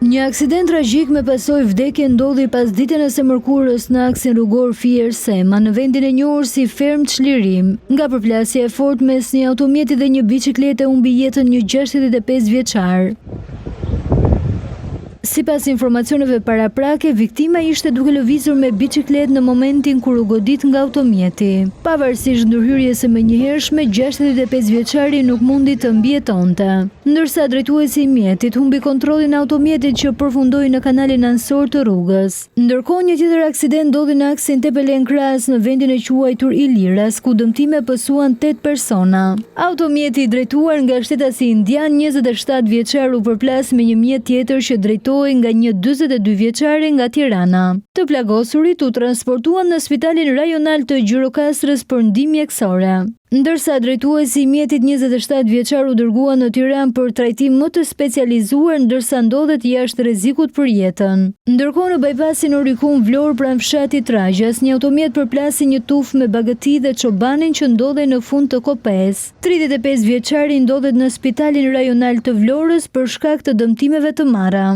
Një aksident tragjik me pasojë vdekje ndodhi pasditen e së mërkurës në aksin rrugor Fier-Seman në vendin e njohur si Fermë Çlirim. Nga përplasja e fortë mes një automjeti dhe një biçiklete humbi jetën një 65 vjeçar. Sipas informacioneve paraprake, viktima ishte duke lëvizur me biçikletë në momentin kur u godit nga automjeti. Pavarësisht ndërhyrjes së menjëhershme, 65 vjeçari nuk mundi të mbijetonte. Ndërsa drejtuesi i mjetit humbi kontrollin e automjetit që përfundoi në kanalin anësor të rrugës. Ndërkohë, një tjetër aksident ndodhi në aksin Tepelenë-Krasë në vendin e quajtur Iliras, ku dëmtime pësuan tetë persona. Automjeti i drejtuar nga shtetasi indian 27 vjeçar u përplas me një mjet tjetër që drejtohej nga një 42 vjeçare nga Tirana. Të plagosurit u transportuan në spitalin rajonal të Gjirokastrës për ndihmë mjekësore. Ndërsa drejtuesi i mjetit 27 vjeçar u dërgua në Tiranë për trajtim më të specializuar ndërsa ndodhet jashtë rrezikut për jetën. Ndërkohë në bajpasin Orikum Vlorë pranë fshatit Tragjas, një automjet përplasi një tufë me bagëti dhe çobanin që ndodhej në fund të kopesë. 35 vjeçari ndodhet në spitalin rajonal të Vlorës për shkak të dëmtimeve të marra.